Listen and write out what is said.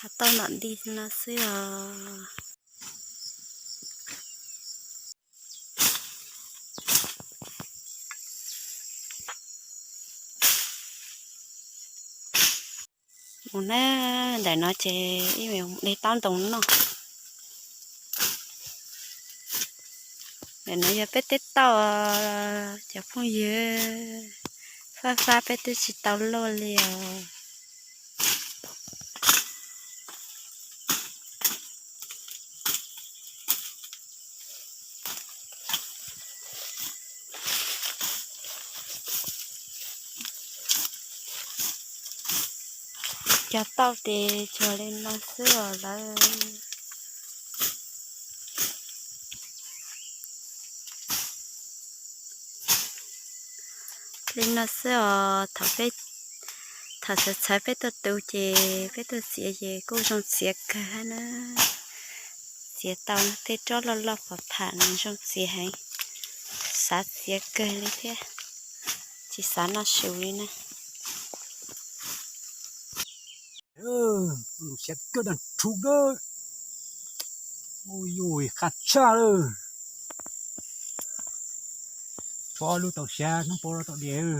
Tau ntom nti no xwb os. Mus na, ntawm no ces ib me de taub ntoo noj. Ntawm no yog peb teb tauj, cov phooj ywg, fab fab peb twb tsis tau luaj li os. Cog tauj ces cog li no xwb os lawm. Li no xwb os, thaum peb, thaum txhawv txhawv peb tuaj tu ces peb tuaj txiav ces kuj zoo txiav kawg na. Txiav tau tej tsob loj loj pham pham nws zoo txiav heev, xav txiav kawg li thiab, tsis xav noj su li na. Lub siab kawg dag rhu dawb. Ui yus, qab tshaj lawm. Tshuav ob lub tau siab hnub puab rau tom diav.